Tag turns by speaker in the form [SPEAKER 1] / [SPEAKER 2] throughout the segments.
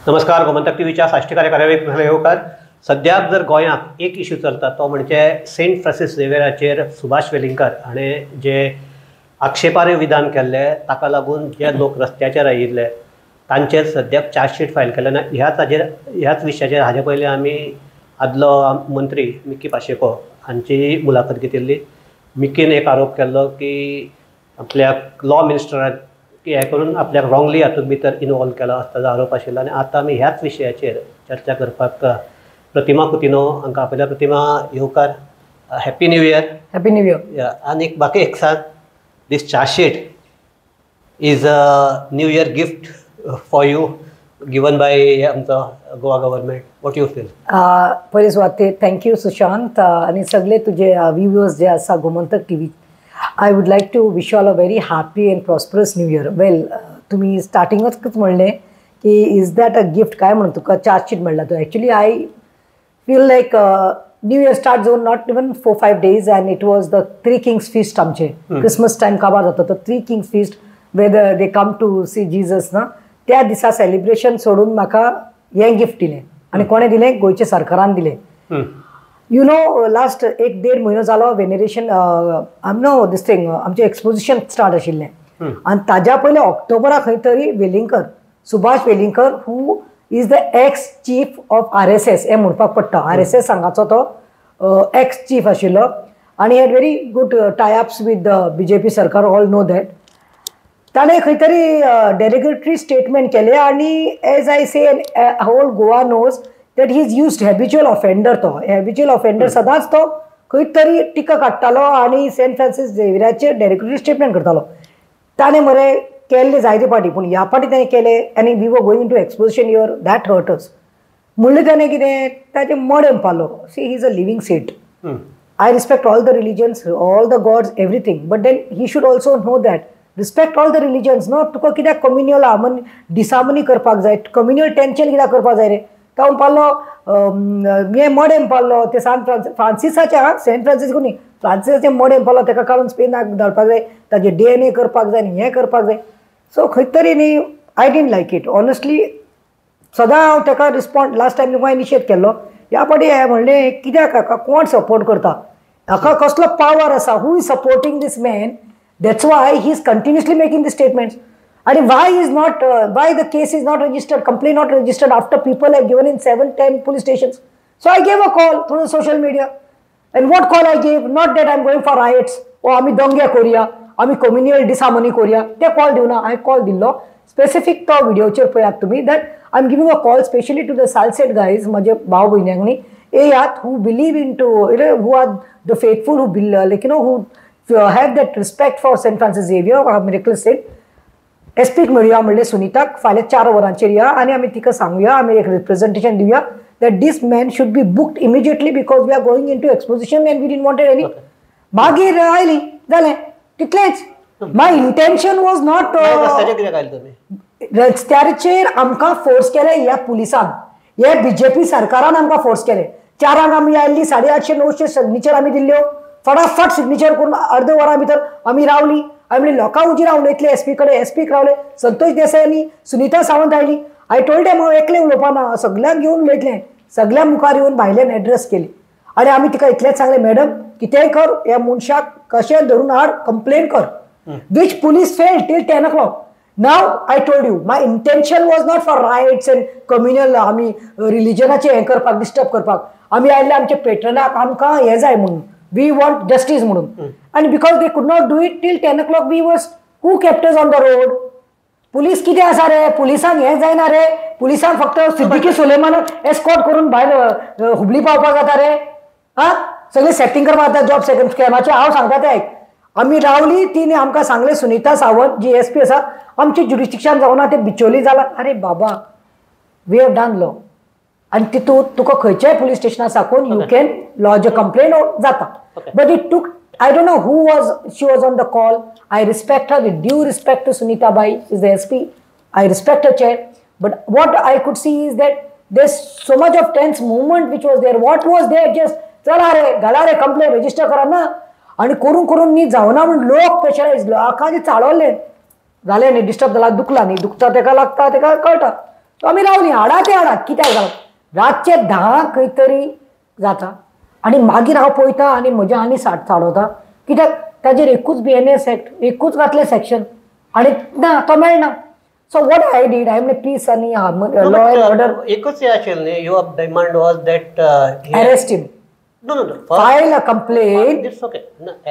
[SPEAKER 1] नमस्कार, गोमंतक टीव्हीच्या साश्टी कार्यावळीक येवकार. सद्याक जर गोंयांत एक इश्यू चलता तो म्हणजे सेंट फ्रांसीस झेवियराचेर सुभाष वेलिंगकर हाणें जे आक्षेपार्ह विधान केल्लें ताका लागून जे लोक रस्त्याचेर आयिल्ले तांचेर सद्याक चार्जशीट फायल केलें ना. ह्याच विशयाचेर हाजे पयलीं आमी आदलो मंत्री मिक्की पाशेको हांची मुलाखत घेतिल्ली. मिक्कीन एक आरोप केल्लो की आपल्याक लॉ मिनिस्टरान हें करून आपल्याक रॉंगली हातूंत भितर इनवॉल्व केला असो ताजो आरोप आशिल्लो. आनी आतां आमी ह्याच विशयाचेर चर्चा करपाक प्रतिमा कुतिन्हो हांकां आपयल्या. प्रतिमा, येवकार. Happy new year.
[SPEAKER 2] Happy new year.
[SPEAKER 1] आनी बाकी एक सांग, this chargesheet is a new year gift for you given by आमचो Goa government. What you feel?
[SPEAKER 2] पयले सुवातेर thank you Sushant आनी सगळे तुजे व्युवर्स जे आसा Gomantak TV. I would like to wish all a very happy and prosperous new year. Well, तुम्ही स्टार्टिंगच म्हणलें की is that a gift काय म्हणून तुका चार्जशीट म्हणला तो. Actually I feel like new year start जावन not even 4-5 days and it was the three kings feast. आमचे क्रिसमस टायम काबार जाता तो three kings feast where they come to see Jesus ना, त्या दिसा सेलिब्रेशन सोडून म्हाका हें गिफ्ट दिलें. आनी कोणें दिलें? गोंयच्या सरकारान दिलें. You know, last 1-1.5 म्हयनो जालो वेनेरेशन नो दीस थिंग आमचें एक्सपोजिशन स्टार्ट आशिल्लें. आनी ताज्या पयलीं ऑक्टोबराक खंय तरी Welingkar, Subhash Welingkar, who is the ex chief of RSS हें म्हणपाक पडटा. RSS हांगाचो तो एक्स चीफ आशिल्लो आनी had very good tie ups with the BJP सरकार, ऑल नो that. ताणें खंय तरी डेरोगेटरी स्टेटमेंट केलें आनी as I say whole Goa knows that he is used habitual offender. तो हॅबिच्युअल ऑफेंडर सदांच तो खंय तरी टिका काडटालो आनी सेंट फ्रांसीस झेवियराचेर डेरोगेटरी स्टेटमेंट करतालो. ताणें मरे केल्ले जायते पाटी, पूण ह्या पाटी ताणें केले आनी we were going to exposition year that hurts. म्हणलें ताणें कितें, ताचें मडें पालो. See, he is a living saint. I respect all the religions, all the gods, everything, but then he should also know that respect all the religions. न्हू, तुका कित्याक communal harmony disharmony करपाक जाय, कम्युनियल टेंशन कित्याक करपाक जाय रे? तो म्हणपालो हें मडें म्हणपालो ते सान फ्रांसिसाचें, हा सेंट फ्रांसिस्को न्ही, फ्रांसिसाचें मडें म्हणपालो ताका काडून स्पेनाक धाडपाक जाय, ताजें DNA करपाक जाय आनी हें करपाक जाय. सो खंय तरी न्ही, I didn't like it honestly. सदां हांव ताका रिस्पॉन्ड लास्ट टायम हांवें निशेध केल्लो. ह्या फावटी हांवें म्हणलें कित्याक हाका कोण सपोर्ट करता, हाका कसलो पावर आसा, who is supporting this man, that's why he is continuously making the statements. And why is not why the case is not registered, complaint not registered after people have given in 7-10 police stations? So I gave a call through the social media. And what call I gave? Not that I'm going for riots or ami दंगे Korea, आमी communal disharmony Korea, ते call दिवना. हांवें call दिल्लो specific तो व्हिडिओचेर पळयात तुमी, that I am giving a call specially to the Salcete guys, म्हजे भाव भयण्यांक न्ही, येयात who believe in to who are the faithful, who like you know who have that respect for Saint Francis Xavier miracle saint. एसपीक मेळुया म्हणलें सुनिताक, फाल्यां 4 वरांचेर या आनी आमी तिका सांगुया, आमी एक रिप्रेझेंटेशन दिवया that this man should be booked immediately because we are going into exposition and we didn't wanted any. मागीर आयली, जालें तितलेंच. My intention was not. रस्त्याचेर आमकां फोर्स केलें ह्या पुलिसान, ह्या बीजेपी सरकारान आमकां फोर्स केलें. 4 आमी आयिल्ली, 850-900 सिग्नेचर आमी दिल्ल्यो, फटाफट सिग्नेचर करून अर्द वरां भितर आमी रावली. आमी लोकां हुजीर उलयतले एसपी कडेन, एसपीक रावले, संतोष देसाय आनी सुनिता सावंत आयली. I told them हांव एकलें उलोवपा ना, सगल्यांक घेवन उलयतलें. सगळ्यां मुखार येवन भायल्यान एड्रेस केली आनी आमी तिका इतलेंच सांगलें, मॅडम कितेंय कर, ह्या मनशाक कशें धरून हाड, कंप्लेन कर. Which police fail till 10 o'clock. Now I told you my intention was not for riots and communal आमी रिलिजनाचें हें करपाक, डिस्टर्ब करपाक. आमी आयिल्ले आमच्या पेट्रनाक आमकां हें जाय म्हणून, we want justice म्हणून. आनी because they could not do it till 10 o'clock, we was who kept us on the road. Police कितें आसा रे, पुलिसांक हें जायना रे, पुलिसांक फक्त सिद्दीकी सुलेमानाक एस्कॉर्ट करून भायर हुबली पावपाक जाता रे. हा, सगळें सेटींग करपाक जाता जॉब सेकंड स्कॅमाचें. हांव सांगता तें आयक. आमी रावली, तिणें आमकां सांगलें, सुनिता सावंत जी एसपी आसा, आमचें ज्युरिस्डिक्शन जावना, तें बिचोली जालां. अरे बाबा, we have done law. आनी तितूंत तुका खंयच्याय पुलीस स्टेशनार साकून you can lodge a complaint जाता. But it took, I don't know who was, she was on the call. I respect her with due respect to Sunita Bai, is the SP. I respect her chair. But what I could see is that there's so much of tense movement which was there. What was there? Just चला रे, घाला रे complain register करा ना. आनी करून करून न्ही जावना म्हूण लोक प्रेशरायज, लोकांनी चाळवले. जालें न्ही, डिस्टर्ब जाला, दुखला न्ही, दुखता तेका लागता, तेका कळटा. तो आमी रावली हाडा ते हाडा कित्याक जालां रातचे 10 खंय तरी जाता आनी मागीर हांव पळयता आनी म्हज्या आनी साडवता कित्याक ताजेर एकूच BNS act एकूच घातलें सेक्शन आनी ना तो मेळना. So what I did, I म्हणलें पीस आनी लॉ अँड ऑर्डर
[SPEAKER 1] एकूच हें आशिल्लें न्ही, your demand was that
[SPEAKER 2] arrest him.
[SPEAKER 1] No no no,
[SPEAKER 2] file a complaint.
[SPEAKER 1] It's okay,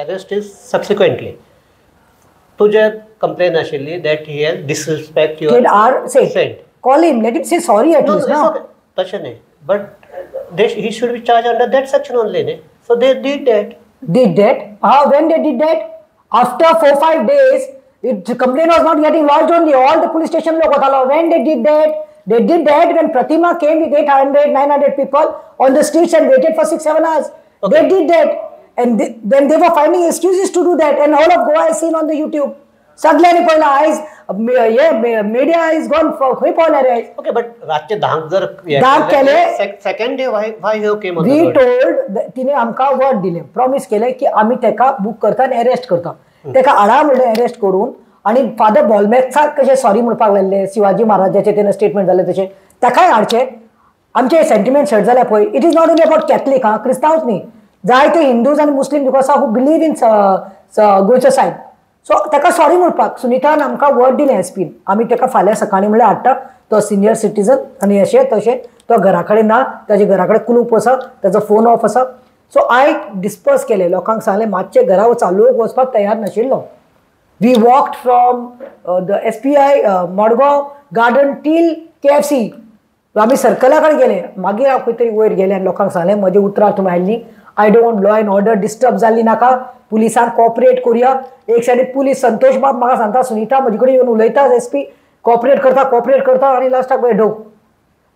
[SPEAKER 1] arrest is subsequently. तुजे कंप्लेन आशिल्ली that he has disrespect your
[SPEAKER 2] our saint. Call him, let him say sorry at least ना.
[SPEAKER 1] तशें न्ही, but he should be charged under that section only न्ही. So they did that.
[SPEAKER 2] Did that? How, when they did that? After 4-5 days, the complaint was not getting lodged only. All the police station lok vatalo. When they did that? They did that when Pratima came with 800, 900 people on the streets and waited for 6-7 hours. Okay. They did that. And then they were finding excuses to do that. And all of Goa is seen on the YouTube. सगळ्यांनी पळयला आयज हे media is gone खंय पावल्या रे आयज.
[SPEAKER 1] Okay, but रातचे 10 जर
[SPEAKER 2] 10 केले
[SPEAKER 1] second day why you came on
[SPEAKER 2] we told तिने आमकां वर्ड दिलें, प्रॉमीस केलें की आमी तेका बूक करता आनी अरेस्ट करता. तेका हाडा म्हणलें अरेस्ट करून आनी फादर बॉलमॅक्साक कशें सॉरी म्हणपाक लायल्लें शिवाजी महाराजाचें तेन्ना स्टेटमेंट जालें तशें ताकाय हाडचें. आमचे सेंटिमेंट हर्ट जाल्या पळय. It is not only about Catholic आं, क्रिस्तांवच न्ही, जायते हिंदूज आनी मुस्लीम because who believe in गोंयचो सायब. सो ताका सॉरी म्हणपाक सुनितान आमकां वर्ड दिलें एसपीन, आमी ताका फाल्यां सकाळीं म्हणल्यार हाडटा, तो सिनियर सिटीजन आनी अशें तशें, तो घरा कडेन ना, ताजे घरा कडेन कुलूप आसा, ताजो फोन ऑफ आसा. सो I disperse केलें, लोकांक सांगलें मातशें घरा वचा, लोक वचपाक तयार नाशिल्लो. We walked from the SPI Madgaon garden till KFC. आमी सर्कला कडेन गेले, मागीर हांव खंय तरी वयर गेलें आनी लोकांक सांगलें म्हजें उतरां तुमी आयलीं, I don't want law and order disturb जाल्ली नाका, पुलिसांक कॉपरेट करुया. एक सायडीन पुलीस संतोष बाब म्हाका सांगता सुनिता म्हजे कडेन येवन उलयता, एसपी कॉपरेट करता कॉपरेट करता आनी लास्टाक पळय ढोक.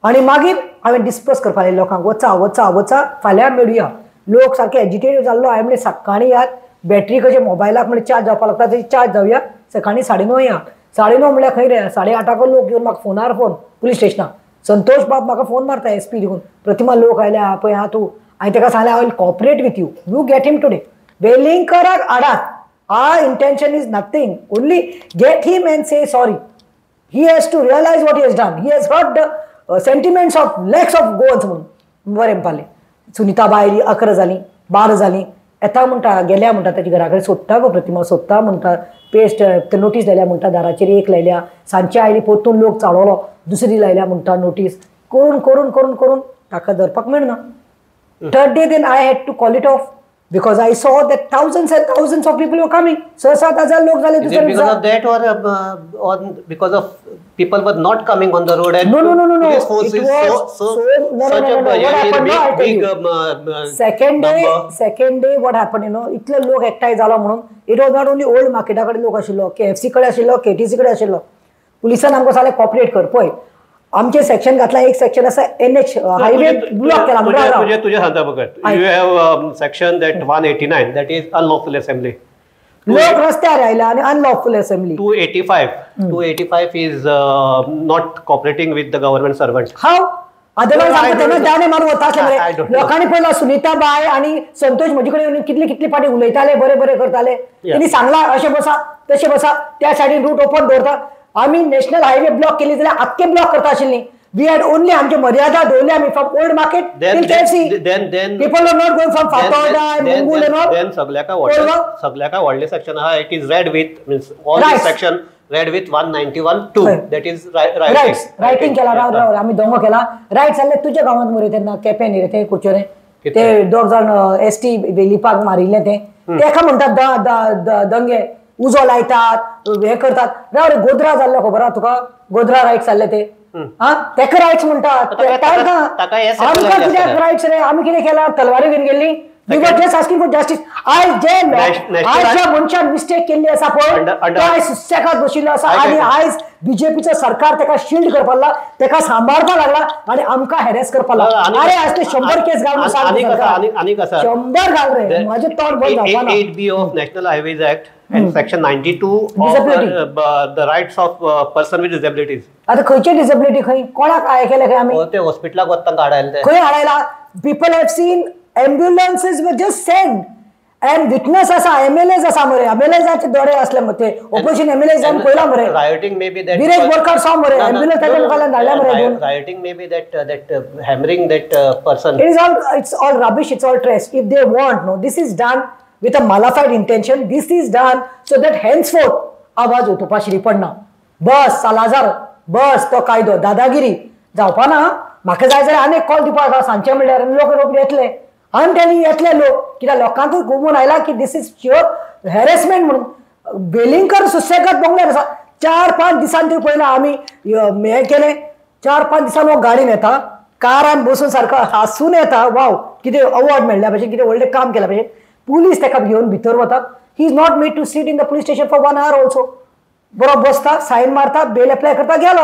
[SPEAKER 2] आनी मागीर हांवें डिस्पर्स करपाक लागलें लोकांक, वचा वचा वचा फाल्यां मेळुया. लोक सारके एजिटेटेड जाल्लो. हांवें म्हणलें सकाळीं यात बॅटरी कशें मोबायलाक म्हणल्यार चार्ज जावपाक लागता तशी चार्ज जावया, सकाळीं 9:30 या. 9:30 म्हणल्यार खंय रे, 8:30 लोक येवन म्हाका फोनार फोन पुलीस स्टेशनाक. संतोष बाब म्हाका फोन मारता एसपी देखून, प्रतिमा लोक आयल्या पळय आं तूं. हांवें ताका सांगलें I will cooperate with you, you get him today. वेलिंगकराक हाडात, our intention is nothing, only get him and say sorry. He has to realise what he has done, he has hurt the sentiments of lakhs of Goans म्हणून. बरें म्हणपालें. सुनिता बाय आयली, 11 जालीं 12 जालीं, येता म्हणटा गेल्या म्हणटा ताच्या घरा कडेन सोदता गो प्रतिमा सोदता म्हणटा, पेस्ट नोटीस लायल्या म्हणटा दाराचेर एक लायल्या, सांजचे आयली परतून लोक चाळवलो दुसरी लायल्या म्हणटा नोटीस, करून करून करून करून ताका धरपाक मेळना. Third day then I had to call it off because I saw that thousands and thousands of people were coming. 6-7 हजार लोक झाले दुसऱ्या
[SPEAKER 1] दिसा. Because of that or because of people were not coming on the road and
[SPEAKER 2] no no no no no.
[SPEAKER 1] Police force is so
[SPEAKER 2] no no no no. What happened? No, I tell you. Second day what happened, you know, इतले लोक एकठांय जाला म्हणून it was not only old मार्केटा कडेन लोक आशिल्लो, KFC कडेन आशिल्लो, KTC कडेन आशिल्लो. पुलिसान आमकां सांगलें कॉपरेट कर. पळय आमचे सेक्शन घातला, एक सेक्शन आसा NH highway block केला.
[SPEAKER 1] तुझे सांगता बघ, you have section that 189 that is unlawful assembly.
[SPEAKER 2] लोक रस्त्यार आयले आनी unlawful assembly.
[SPEAKER 1] 285 is not cooperating with the government servant.
[SPEAKER 2] How otherwise आमकां तेन्ना दाणे मारून वता आसले. लोकांनी पळयला सुनिता बाय आनी संतोष म्हजे कडेन येवन कितले कितले फाटी उलयताले, बरें बरें करताले. तेणी सांगला अशें बसा तशें बसा, त्या सायडीन रूट ओपन दवरता. आमी नॅशनल हायवे ब्लॉक केली जाल्यार आख्खे ब्लॉक करता आशिल्ली. We had only आमची मर्यादा दवरली आमी from old market till KFC. People are not going from Fatorda and Mungul and all.
[SPEAKER 1] Then सगळ्याका व्हडलें सेक्शन आहा, it is read with means all the section read with 191(2), that is
[SPEAKER 2] rights. Rioting केला, राव राव आमी दंगो केला. Right जाल्ले तुज्या गांवांत मरे तेन्ना केपें न्ही रे ते कुचोरें ते दोग जाण एसटी वेलिपाक मारिल्लें तें, तेका म्हणटात दंगे, उजो लायतात हे करतात. राव रे गोधरा जाल्लो खबर आहा तुका, गोधरा रायट्स जाल्ले ते, आं तेका रायट्स म्हणटात. आमकां कित्याक रायट्स रे, आमी कितें केलां, तलवारी घेवन गेल्ली. We were just asking for justice. आयज जे आयज ज्या मनशान मिस्टेक केल्ली आसा पळय तो आयज सुसेगाद बशिल्लो आसा आनी आयज बीजेपीचो सरकार तेका शिल्ड करपाक लागला, तेका सांबाळपाक लागला आनी आमकां हॅरेस करपाक लागला. अरे आज ते 100 केस घालून 100 घाल रे, म्हजें तोंड बंद जावपा ना.
[SPEAKER 1] 8B of National Highways Act and section 92 of the rights of person with disabilities.
[SPEAKER 2] आता खंयचे डिसेबिलिटी खंय कोणाक आयकले खंय आमी
[SPEAKER 1] ते हॉस्पिटलाक वता तांकां हाडायले,
[SPEAKER 2] खंय हाडायला. People have seen ambulances were just sent. And witness आसा, एमएलएज आसा मरे, एमएलएजाचे दोळे असले मरे, ओपोजिशन एमएलए जावन पळयला मरे.
[SPEAKER 1] Rioting may be that
[SPEAKER 2] Viresh Borkar saw मरे, एम्ब्युलन्स ताच्या मुखाल्यान धाडल्या मरे.
[SPEAKER 1] Rioting may be that that hammering that person.
[SPEAKER 2] It is all, it's all rubbish, it's all trash. If they want, no, this is done with a malafide intention. This is done so that henceforth आवाज उठोवपा शिरी पडना. बस Salazar, बस तो कायदो, दादागिरी जावपा ना. म्हाका जाय जाल्यार आनी एक कॉल दिवपाक आसा सांजचे म्हणल्यार लोक रोखडे येतले. आनी तेणी येतले लोक, कित्याक लोकांकूय घुमून आयला की this is sure harassment म्हणून. वेलिंगकर सुसेगाद बंगल्यार आसा. 4-5 दिसान ते पयला आमी हें केलें, 4-5 दिसान हो गाडीन येता, कारान बसून सारको हांसून येता, वाव कितें अवॉर्ड मेळ्ळ्या भशेन, कितें व्हडलें काम केल्या भशेन. पुलीस ताका घेवन भितर वतात. He is not made to sit in the police station for 1 hour also. बरो बसता, सायन मारता, बेल एप्लाय करता, गेलो.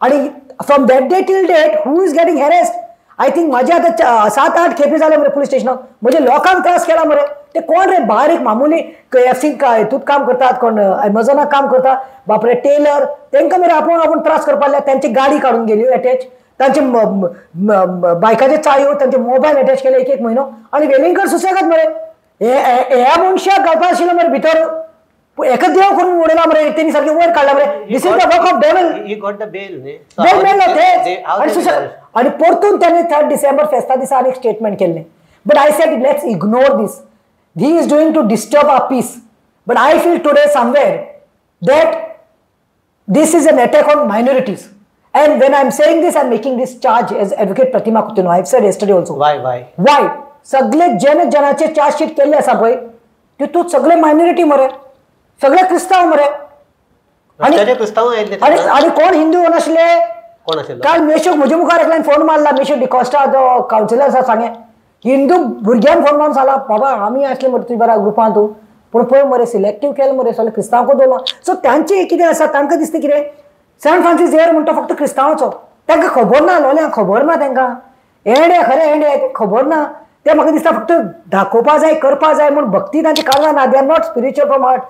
[SPEAKER 2] आनी from that day till date who is getting harassed? I think माझे आतां 7-8 खेपे जाले मरे पुलीस स्टेशनाक. म्हणजे लोकांक त्रास केला मरे. ते कोण रे बारीक मामुली एफसी हितूंत काम करतात, कोण एमेझॉनाक काम करतात, बापरे टेलर, तांकां मरे आपूण आपूण त्रास करपाक लागले. तांची गाडी काडून गेली एटॅच, तांचे बायकाचे चायो, तांचे मोबायल एटॅच केले 1-1 म्हयनो. आनी वेलिंगकर सुसेगाद मरे. ह्या मनशाक घालपा आशिल्लो मरे भितर, एका देव करून उडयला मरे, तेणी सारखे वयर काडला मरे. This is the work of devil.
[SPEAKER 1] He got the bail न्ही,
[SPEAKER 2] बेल मेळ्ळो तेच. आनी आनी परतून त्याने 3 डिसेंबर फेस्ता दिसा आनी एक स्टेटमेंट केल्लें. But I said let's ignore this. He is doing to disturb our peace. But I feel today somewhere that this is an attack on minorities. And when I am saying this, I am making this charge as advocate Pratima Coutinho. I have said yesterday also.
[SPEAKER 1] Why why
[SPEAKER 2] why सगळे जन जनाचे chargesheet केल्ले आसा पळय, तितूंत सगळे minority मरे, सगळे क्रिस्तांव मरे.
[SPEAKER 1] आनी क्रिस्तांव आयिल्ले
[SPEAKER 2] आनी कोण हिंदू नाशिल्ले.
[SPEAKER 1] कोण आशिल्लो?
[SPEAKER 2] काल मेशोक म्हज्या मुखार एकल्यान फोन मारला, मेशो डिकॉस्टा जो कावन्सिलर आसा सांगे, हिंदू भुरग्यान फोन मारून सांगला, बाबा आमी आसले मरे तुज्या बऱ्या ग्रुपांत, तूं पूण पळय मरे सिलेक्टीव केलें मरे, सगळे क्रिस्तांवांकूच दवरलां. सो तांचें कितें आसा, तांकां दिसता कितें सेंट फ्रांसीस झेवियर म्हणटा फक्त क्रिस्तांवाचो. तांकां खबर ना, लोलयां खबर ना तांकां, एंडे खरें एंडे खबर ना. ते म्हाका दिसता फक्त दाखोवपा जाय, करपा जाय म्हूण भक्ती तांची कारणां ना. They are not spiritual from heart.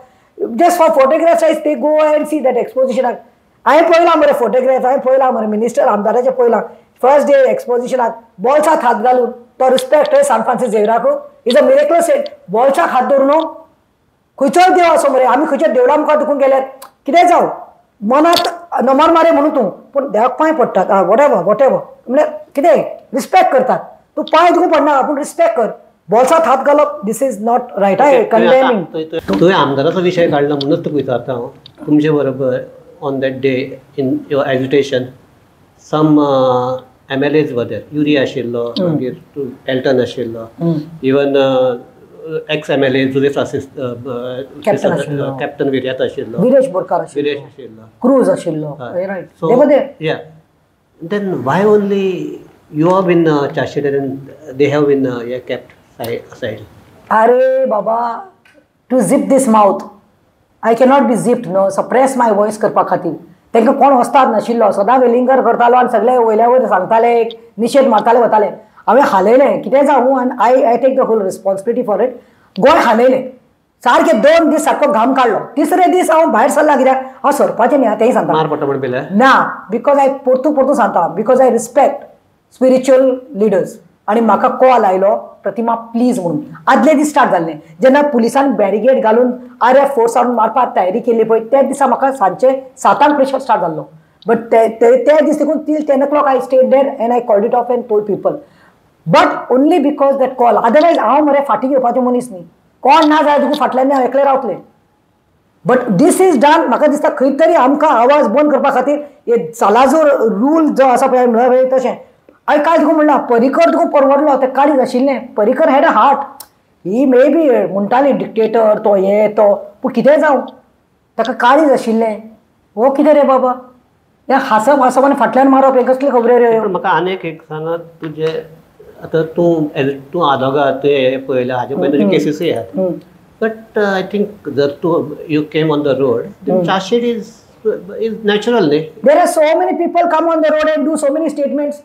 [SPEAKER 2] Just for photograph size they go and see that एक्सपोजिशनाक. हांवें पळयलां मरे फोटोग्राफ, हांवें पळयलां मरे मिनिस्टर आमदाराचें पळयलां फर्स्ट डे एक्सपोजिशनाक बॉल्साक हात घालून. तो रिस्पेक्ट सान फ्रांसीस झेवियराक is a miracle Saint. बॉल्साक हात धरून न्हू, खंयचोय देव आसो मरे, आमी खंयच्या देवळा मुखार दुखून गेल्यार कितेंय जावं, मनांत नमन मारे म्हणून तूं, पूण देवाक पांय पडटात, वॉटेवर वॉटेवर म्हणल्यार कितेंय रिस्पेक्ट करतात. तूं पांय दुखून पडना पूण रिस्पेक्ट कर. बॉल्सात हात घालप this is not right. I condemning.
[SPEAKER 1] तुवें आमदाराचो विशय काडला म्हणूनच तुका विचारता हांव. तुमचे बरोबर on that day in your agitation some MLAs were there. Yuri आशिल्लो, मागीर एल्टन आशिल्लो, even ex MLA Jose Francis captain Viriato आशिल्लो,
[SPEAKER 2] विरेश बोरकार आशिल्लो,
[SPEAKER 1] विरेश आशिल्लो,
[SPEAKER 2] क्रूज आशिल्लो.
[SPEAKER 1] So yeah, then why only you have been chargesheeted and they have been kept aside?
[SPEAKER 2] अरे बाबा, to zip this mouth, I cannot be zipped, no, suppress my voice करपा खातीर. तांकां कोण वस्ताद नाशिल्लो, सदां वेलिंगकर करतालो आनी सगळे वयल्या वयर सांगताले, निशेध मारताले वताले. हांवें हालयलें कितें जावं, आनी I take the whole responsibility for it. Goa हालयलें सारकें, 2 दीस सारको घाम काडलो. तिसरे दीस हांव भायर सरला, कित्याक हांव सरपाचें न्ही, तेंय सांगता ना, because I परतून परतून सांगता, because I respect spiritual leaders. आनी म्हाका कॉल आयलो, प्रतिमा प्लीज म्हणून. आदले दीस स्टार्ट जाल्लें जेन्ना पुलिसान बॅरिगेड घालून आर एफ फोर्स हाडून मारपाक तयारी केली पळय, त्या दिसा म्हाका सांजचे 7 प्रेशर स्टार्ट जाल्लो. बट ते दीस देखून till 10 o'clock I stayed there and I called it off and told people. But only because that call, otherwise हांव मरे फाटीं घेवपाचें मनीस न्ही. कोण ना जाल्यार तुका फाटल्यान हांव एकलें रावतलें. But these is done. म्हाका दिसता खंय तरी आमकां आवाज बंद करपा खातीर हे सालाझोर रूल जो आसा पळय म्हणल्यार तशें. हांवें काल तुका म्हणलां, परिकर तुका परवडलो, तें काळीज आशिल्लें. Parrikar had a heart. He may be म्हणटाली डिक्टेटर तो, हे तो, पूण कितेंय जावं ताका काळीज आशिल्लें. हो कितें रे बाबा, हें हांसप हांसप आनी फाटल्यान मारप, हें कसली खबऱ्यो रे.
[SPEAKER 1] म्हाका आनीक एक सांगा, तुजें आतां तूं एज तूं आदोगाद, तुवें हें पळयलां, हाजे पयलीं तुजे केसीसूय आहात. But I think जर तूं you came on the road, chargesheet is natural न्ही.
[SPEAKER 2] There are so many people come on the road and do so many statements.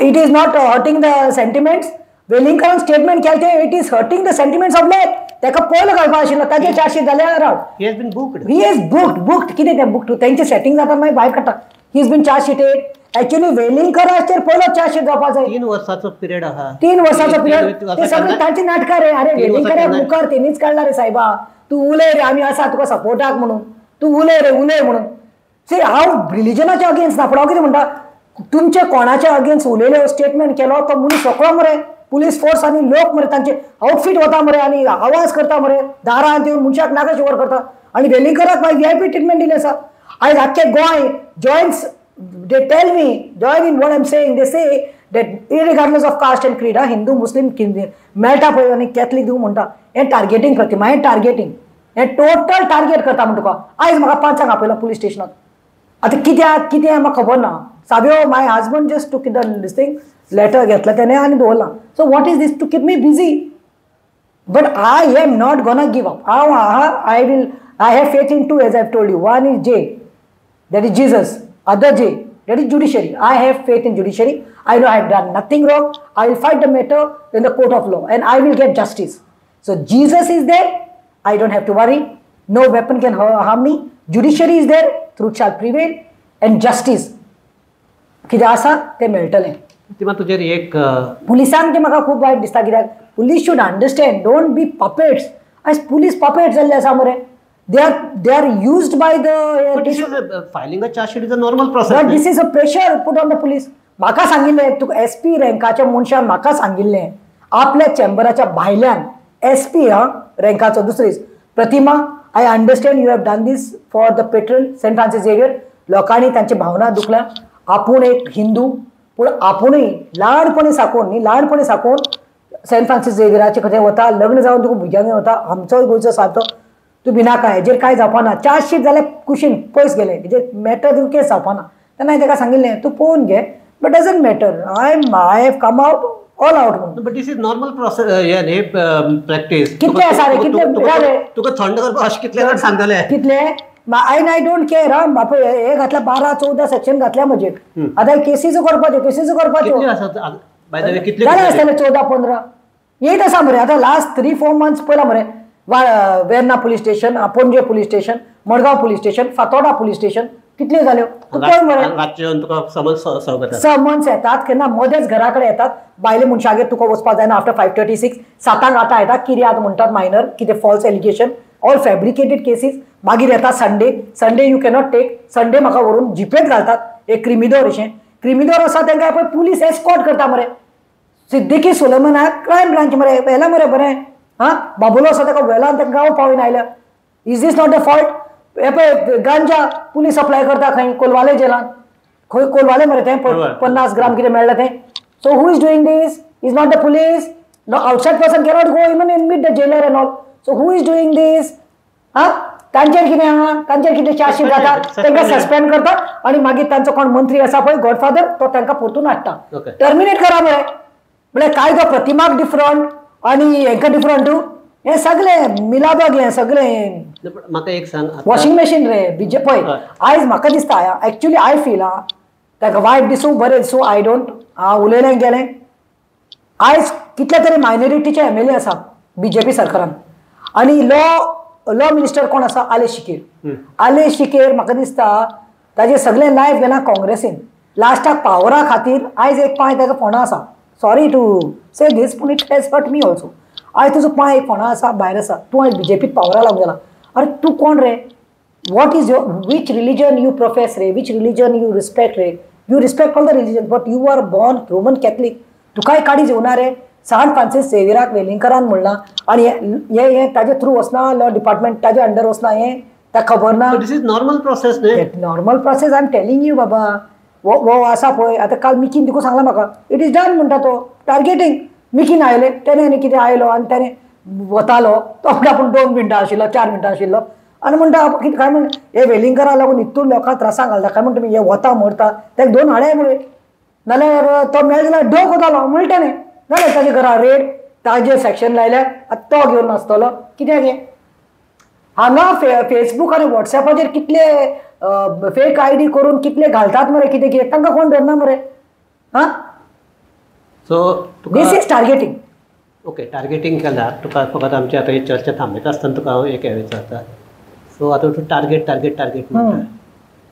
[SPEAKER 2] It is not hurting the sentiments. वेलिंगकरान statement केलें तें it is hurting the sentiments of lake. ताका पयलो घालपा आशिल्लो, ताचे chargesheet जाल्यार राव.
[SPEAKER 1] He has been booked.
[SPEAKER 2] He is booked, booked कितें तें बुक्ड, तेंचें सेटींग जाता मागीर भायर काडटा. He is been chargesheeted. Actually वेलिंगकराचेर पयलो चार्जशीट जावपा जाय.
[SPEAKER 1] 3 वर्साचो पिरियड आहा.
[SPEAKER 2] 3 वर्साचो पिरियड, ते सगळे तांची नाटकां रे. अरे वेलिंगकराक मुखार तेणीच काडला रे सायबा, तूं उलय रे, आमी आसा तुका सपोर्टाक म्हणून, तूं उलय रे उलय म्हणून. सी, हांव रिलिजनाच्या अगेन्स्ट ना, पूण हांव कितें म्हणटा, तुमच्या कोणाच्या अगेन्स्ट उलयले स्टेटमेंट केलो तो मनीस सगळो मरे पुलीस फोर्स आनी लोक मरे तांचे आउटफीट वता मरे आनी आवाज करता मरे, दारांत येवन मनशाक नाका शिवर करता. आनी वेलिंगकराक मागीर VIP treatment दिली आसा. आयज आख्खे Goa joins, they tell me, join in what I am saying, they say that irregardless of caste and creed, Hindu Muslim मेळटा पळय आनी कॅथलीक दिवं म्हणटा. हें टार्गेटींग प्रतिमा, हें टार्गेटींग, हें टोटल टार्गेट करता म्हण तुका. आयज म्हाका 5 आपयलो पुलीस स्टेशनाक. आतां कित्याक कितें म्हाका खबर ना. साब्यो my husband just took the this thing letter घेतला तेणें आनी दवरला. So what is this to keep me busy, but I am not gonna give up. हांव आहा, I will, I have faith in two, as I have told you. One is J, that is Jesus, other J, that is judiciary. I have faith in judiciary. I know I have done nothing wrong. I will fight the matter in the court of law and I will get justice. So Jesus is there, I don't have to worry. No weapon can harm me. Judiciary is there, truth shall prevail and justice कितें आसा तें मेळटलें.
[SPEAKER 1] तुजेर एक
[SPEAKER 2] पुलिसांक तें म्हाका खूब वायट दिसता, कित्याक police should understand, don't be puppets. आयज पुलीस पपेट्स जाल्ले आसा मरे. They are used by the
[SPEAKER 1] filing a charge sheet is a normal process.
[SPEAKER 2] But this is a pressure put on the police. म्हाका सांगिल्लें, तुका एस पी रँकाच्या मनशान म्हाका सांगिल्लें, आपल्या चेंबराच्या भायल्यान एस पी हा रँकाचो दुसरीच Pratima, I understand you have done this for the patron Saint Francis Xavier. लोकांनी तांची भावना दुखल्या. आपूण एक हिंदू, पूण आपुणूय ल्हानपणी साकून न्ही, ल्हानपणी साकून सेंट फ्रांसीस झेवियराचे कडेन वता, लग्न जावन तुका भुरग्यांक वता, आमचोय गोंयचो सारको तूं भिनाका, हेजेर कांय जावपा ना. चार्जशीट जाल्यार कुशीन पयस गेले, हेजेर मॅटर दिवन केस जावपा ना. तेन्ना हांवें ताका सांगिल्लें तूं पळोवन घे, but doesn't matter, I have come out all out म्हणून.
[SPEAKER 1] But this is normal process, हे प्रॅक्टीस.
[SPEAKER 2] कितले आसा रे, कितले
[SPEAKER 1] तुका थंड करपाक अशें कितले जाण सांगतले,
[SPEAKER 2] कितले. I I don't care. हा बापय, हे घातल्या 12-14 सेक्शन घातल्या म्हजेर. आतां केसीजो करपाच्यो, केसीजो करपाच्यो जालें आसतलें 14-15 येयत आसा मरे. आतां लास्ट 3-4 मंथ्स पयला मरे, Verna police station, Panaji police station, Madgaon police station, Fatorda police station, कितल्यो जाल्यो तूं पळय मरे. समन्स येतात केन्ना मदेंच घरा कडेन येतात, बायले मनशागेर तुका वचपाक जायना आफ्टर 5:36, 7-8 येतात, किर्याद म्हणटात मायनर, कितें false allegation, all fabricated cases. मागीर येता Sunday, Sunday you cannot take, Sunday म्हाका व्हरून जिपेंत घालतात, एक क्रिमिदोर अशें क्रिमिदोर आसा तांकां पळय पुलीस एस्कॉर्ट करता मरे. सिद्दीकी सुलेमानाक क्रायम ब्रांच मरे व्हेला मरे बरें, हां बाबुलो आसा ताका व्हेला आनी ताका गांव पावयन आयल्या. Is this not a fault? हे पळय गांजा पुलीस सप्लाय करता खंय, कोलवाले जेलान, खंय कोलवाले मरे तें 50 ग्राम कितें मेळ्ळें तें. So who is doing this? Is not the police. No outside person cannot go even and meet the jailer and all. So who is doing this? हां तांचेर कितें आहा, तांचेर कितें चार्जशीट जाता, तांकां सस्पेंड करता आनी मागीर तांचो कोण मंत्री आसा पळय गॉडफादर, तो तांकां परतून हाडटा. टर्मिनेट करा मरे. म्हळ्यार कायदो प्रतिमाक डिफरंट आनी हेंकां डिफरंट, हें सगळें मिलाबाग, हें सगळें.
[SPEAKER 1] म्हाका एक सांग,
[SPEAKER 2] वॉशिंग मशीन रे बीजे पळय आयज म्हाका दिसता, एक्चुली I feel हा ताका वायट दिसूं बरें दिसूं, I don't, हांव उलयलें गेलें. आयज कितले तरी मायनॉरिटीचे एम एल ए आसा बीजेपी सरकारान, आनी लॉ मिनिस्टर कोण आसा, आले शिकेर. आले शिकेर म्हाका दिसता ताजें सगळें लायफ गेलां काँग्रेसीन. लास्टाक पावरा खातीर आयज एक पांय ताका फोंडा आसा. सॉरी टू से दीस, पूण it has hurt me also. आयज तुजो पांय एक फोंडा आसा, भायर आसा, तूं आयज बीजेपीत पावरा लागून गेला. अरे तूं कोण रे? What is your, which religion you profess रे, which religion you respect रे? You respect all the religion, but you are born Roman Catholic. तुकाय काडीज येवना रे. सांत फ्रांसीस झेवियराक वेलिंगकरान म्हणलां आनी हे हे ताजे थ्रू वचना, लॉ डिपार्टमेंट ताजे अंडर वचना, हें ताका खबर ना.
[SPEAKER 1] This is normal process न्ही?
[SPEAKER 2] Normal process I am telling you बाबा. वो आसा पळय आतां काल मिकीन देखून सांगलां म्हाका, it is done म्हणटा तो. टार्गेटींग मिकीन आयले तेणें आनी कितें आयलो आनी तेणें वतालो तो म्हणटा, आपूण 2 मिनटां आशिल्लो, 4 मिनटां आशिल्लो आनी म्हणटा कितें काय म्हण, हे वेलिंगकरा लागून इतून लोकांक त्रासांक घालता काय म्हणटा तुमी, हे वता मरता, ताका 2 हाडाय मुळे नाल्यार तो मेळ जाल्यार डोक वतालो म्हणटा तेणें. जालें ताजे घरा रेड, ताजे सेक्शन लायल्यार आतां तो घेवन नाचतलो कित्याक. हें हांगा फेसबूक आनी वॉट्सएपाचेर कितले फेक I D करून कितले घालतात मरे, कितें कितें, तांकां कोण धरना मरे. हां,
[SPEAKER 1] so
[SPEAKER 2] this is targeting.
[SPEAKER 1] Okay, targeting केल्यार तुका फकत आमची आतां ही चर्चा थांबयता आसतना तुका हांव एक हें विचारता. सो आतां तूं टार्गेट टार्गेट टार्गेट म्हणटा,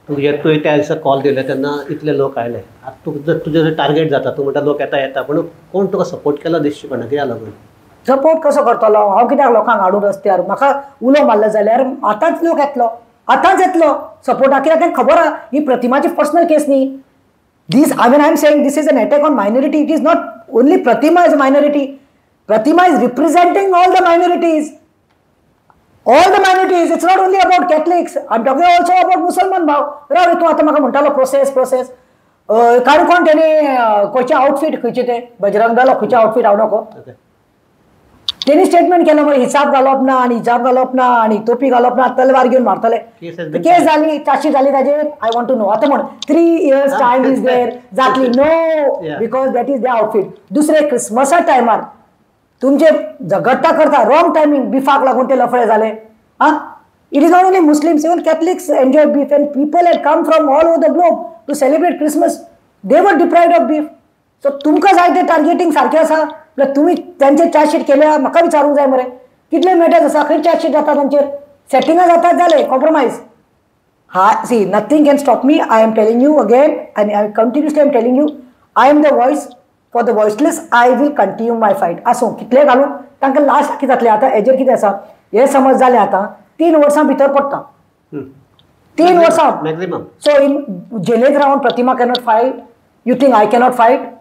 [SPEAKER 1] तुवें त्या दिसा कॉल दिले तेन्ना इतले लोक आयले. आतां तुका तुजें जर टार्गेट जाता, तूं म्हणटा लोक येता येता, पूण कोण तुका सपोर्ट केलो दिसची पडना, कित्याक लागून?
[SPEAKER 2] सपोर्ट कसो करतलो हांव? कित्याक लोकांक हाडून रस्त्यार म्हाका उलो मारलो जाल्यार आतांच लोक येतलो, आतांच येतलो सपोर्टाक, कित्याक तांकां खबर आहा ही प्रतिमाची पर्सनल केस न्ही. This, I mean, I am saying this is an attack on minority. It is not only Pratima is minority, Pratima is representing all the minorities, all the minorities. It's not only about Catholics, I am talking also about मुसलमान भाव. राव रे, तूं आतां म्हाका म्हणटालो process process Canacona तेणी खंयचें आउटफीट, खंयचें तें बजरंग दल खंयचें आउटफीट हांव नको, तेणी स्टेटमेंट केलें मरे हिजाब घालप ना आनी हिजाब घालप ना आनी तोपी घालप ना, तलवार घेवन मारतले. केस जाली, चार्जशीट जाली ताजेर. I want to know आतां म्हण 3 years time is there जातली? No, because that is the outfit. दुसरें क्रिसमसा टायमार तुमचे झगडटा करता, रॉंग टायमींग, बिफाक लागून ते लफडे जाले. आं, it is not only Muslims, even Catholics enjoy beef and people had come from all over the globe to celebrate Christmas, they were deprived of beef. So तुमकां जाय ते टार्गेटींग सारकें आसा म्हळ्यार तुमी तांचेर चार्जशीट केल्या, म्हाका विचारूंक जाय मरे कितले मॅटर्स आसा, खंय चार्जशीट जाता तांचेर, सेटिंगां जातात जालें कॉम्प्रोमायज. हा, see, nothing can stop me. I am telling you again आनी I continuously am telling you, I am the voice for the voiceless. I will continue my fight. आसूं कितले घालूं तांकां लास्ट कितें जातलें. आतां हेजेर कितें आसा हें समज जालें, आतां 3 वर्सां भितर पडटा, 3 वर्सां
[SPEAKER 1] मॅक्झिमम.
[SPEAKER 2] सो इन जेलीक रावन Pratima cannot fight, you think I cannot fight?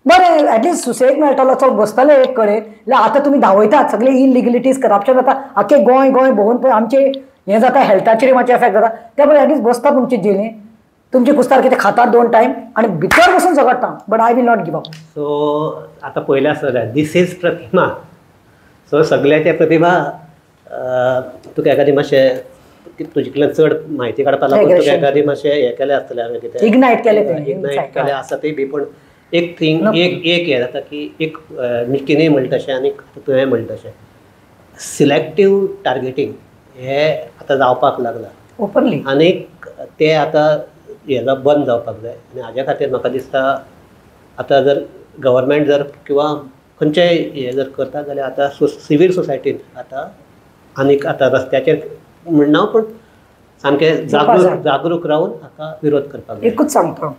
[SPEAKER 2] बरें, एटलिस्ट सुसेग मेळटलो, चल बसतले एक कडेन. जाल्यार आतां तुमी धांवयतात सगळे इलिगलिटीज, करप्शन जाता आख्खे गोंय गोंय भोंवून पळय आमचें हें जाता, हेल्थाचेर मातशें एफेक्ट जाता. त्या पळय एटलिस्ट बसता तुमचे जेलीन, तुमचे कुस्तार कितें खातात 2 टायम आनी भितर बसून झगडटा, but I will not give up.
[SPEAKER 1] So आतां पयलें आसतलें this is प्रतिमा. सो सगळ्याचे प्रतिमा तुका एखादी मातशें तुजे कडल्यान चड म्हायती काडपाक लागून तुका एखादी मातशें हें केलें आसतलें हांवें कितें
[SPEAKER 2] इग्नायट केलें, तें
[SPEAKER 1] इग्नायट केलें आसा ती बी. पूण एक थिंग एक एक हें जाता की एक मिकीनय म्हणटा तशें आनी तुवें म्हणटा तशें सिलेक्टीव टार्गेटींग हें आतां जावपाक लागलां
[SPEAKER 2] ओपनली,
[SPEAKER 1] आनीक तें आतां हें बंद जावपाक जाय. आनी हाज्या खातीर म्हाका दिसता आतां जर गव्हर्मेंट जर किंवां खंयचेय हें जर करता जाल्यार आतां सिवील सोसायटीन आतां आनीक आतां रस्त्याचेर म्हणना पूण सामकें जागरूक जागरूक रावन हाका विरोध करपाक जाय.
[SPEAKER 2] एकूच सांगता,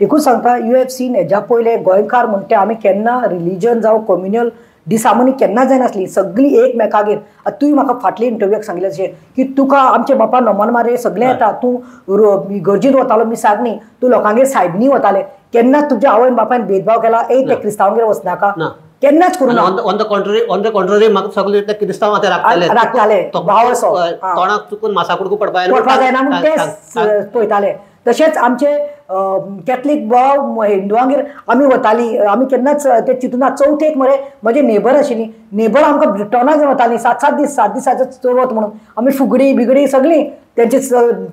[SPEAKER 2] एकूच सांगता, you have seen हेज्या पयले गोंयकार म्हणटा आमी केन्ना रिलीजन जावं कम्युनल डिसहार्मनी केन्ना जायनासली, सगळी एकमेकागेर. आतां तुवें म्हाका फाटले इंटरव्यूक सांगिल्लें अशें की तुका आमचे बापा नमन मारे सगळें येता, तूं गरजेन वतालो मिसाक न्ही, तूं लोकांगेर सायबनी वताले, केन्ना तुज्या आवयन बापायन भेदभाव केला ए ते क्रिस्तांवागेर वचनाका, केन्नाच करूं ना.
[SPEAKER 1] On the contrary, on the contrary म्हाका सगळे ते क्रिस्तांव आतां राखताले,
[SPEAKER 2] राखताले भाव असो
[SPEAKER 1] तोंडाक चुकून मासा कुडको पडपाक
[SPEAKER 2] जायना म्हूण ते पळयताले. तशेंच आमचे कॅथलीक भाव हिंदुवांगेर आमी वतालीं, आमी केन्नाच ते चिंतूना. चवथेक मरे म्हजे नेबर आशिल्ली, नेबर आमकां ब्रिटोनाक वतालीं 7-7 दीस, 7 दिसाचो चवथ म्हणून आमी फुगडी बिगडी सगळीं तेंचे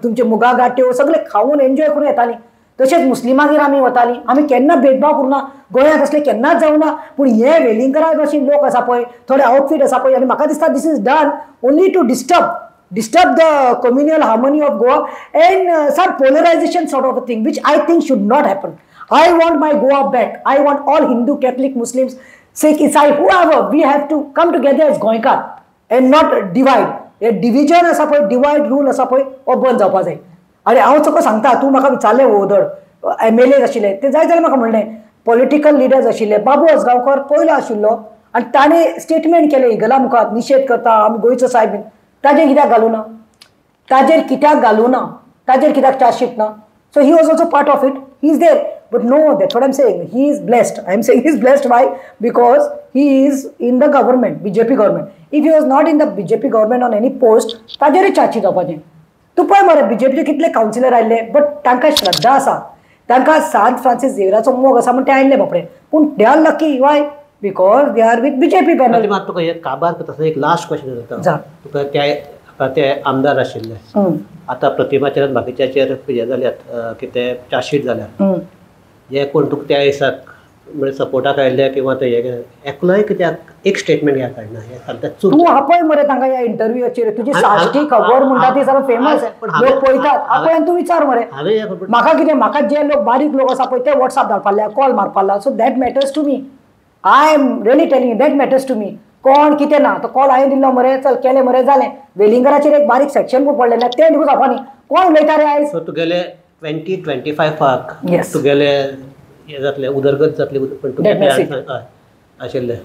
[SPEAKER 2] तुमचे मुगा गांठ्यो सगळे खावन एन्जॉय करून येतालीं. तशेंच मुस्लिमागेर आमी वतालीं, आमी केन्ना भेदभाव करूना, गोंयांत असलें केन्नाच जावना. पूण हे वेलिंगकरा भशेन लोक आसा पळय, थोडे आउटफीट आसा पळय, आनी म्हाका दिसता this is done only to disturb the communal harmony of Goa and some polarization sort of a thing, which I think should not happen. I want my Goa back. I want all Hindu, Catholic, Muslims, Sikh, Isai, whoever, we have to come together as Goenkar and not divide. A division आसा पळय, divide rule आसा पळय, हो बंद जावपा जाय. आनी हांव तुका सांगता, तूं म्हाका विचारलें ओदड MLA आशिल्ले ते जाय जाल्यार म्हाका म्हणलें पॉलिटिकल लिडर्स आशिल्ले, बाबू आजगांवकर पयलो आशिल्लो आनी ताणें स्टेटमेंट केलें इगला मुखार निशेध करता आमी गोंयचो सायब बीन, ताजेर कित्याक घालूं ना, ताजेर कित्याक घालूं ना, ताजेर कित्याक चार्जशीट ना? So he was also part of it, he is there. But no, that's what I am saying, he is blessed. I am saying he is blessed, why? Because he is in the government, BJP government. If he was not in the BJP government on any post, ताजेरय chargesheet जावपाचें. तूं पळय मरे बीजेपीचे कितले councillor आयिल्ले, but तांकां श्रद्धा आसा, तांकां सांत फ्रांसीस झेवियराचो मोग आसा म्हूण ते आयिल्ले बापडे. पूण they are lucky, why? Because they are with BJP panel.
[SPEAKER 1] मात तुका हे काबार करता आसतना एक लास्ट क्वेश्चन जाता तुका, त्या आतां ते आमदार आशिल्ले, आतां प्रतिमाचेर बाकीच्याचेर हें जाल्यात कितें चार्जशीट जाल्यात, जे कोण तुका त्या दिसाक म्हणजे सपोर्टाक आयिल्ले किंवा ते एकलोय कित्याक एक स्टेटमेंट ह्या काडना, हें सामकें चूक.
[SPEAKER 2] तूं आपय मरे तांकां ह्या इंटरव्यूचेर, तुजी साश्टी खबर म्हणटा ती सारको फेमस, लोक पळयतात, आपय आनी तूं विचार मरे. म्हाका कितें, म्हाका जे लोक बारीक लोक आसा पळय ते वॉट्सएप धाडपाक लागल्या, कॉल मारपाक लागला, so that matters to me. I am really telling you that matters to me. कोण कितें ना, तो कॉल हांवें दिल्लो मरे, चल केलें मरे, जालें. वेलिंगराचेर एक बारीक सेक्शन खूब पडलें ना, तें देखून जावपा न्ही. कोण उलयता रे आयज?
[SPEAKER 1] सो तुगेले 2025
[SPEAKER 2] Yes.
[SPEAKER 1] तुगेले हें जातलें, उदरगत जातली, पण तुगे
[SPEAKER 2] That message.
[SPEAKER 1] हय आशिल्लें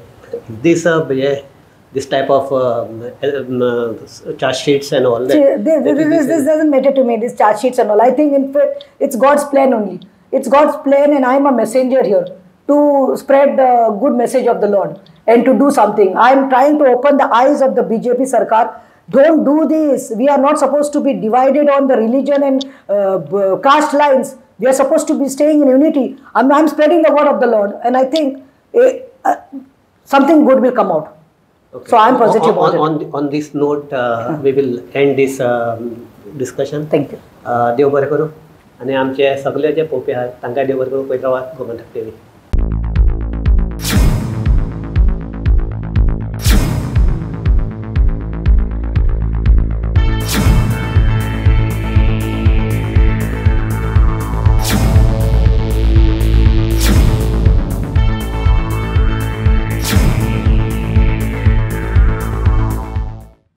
[SPEAKER 1] दीस म्हणजे this type of charge sheets and all.
[SPEAKER 2] See, this doesn't matter to me, these charge sheets and all. I think, in fact, it's God's plan only. It's God's plan, and I'm a messenger here to spread the good message of the Lord and to do something. I'm trying to open the eyes of the BJP Sarkar. Don't do this. We are not supposed to be divided on the religion and caste lines. We are supposed to be staying in unity. I'm spreading the word of the Lord, and I think something good will come out.
[SPEAKER 1] Okay.
[SPEAKER 2] So I'm positive
[SPEAKER 1] on,
[SPEAKER 2] about it.
[SPEAKER 1] On this note, we will end this discussion.
[SPEAKER 2] Thank you.
[SPEAKER 1] देव बरें करूं आनी आमचे सगळे जे पळोवपी आहात तांकां देव बरें करूं. पळयत रावात गोमंतक टीव्ही.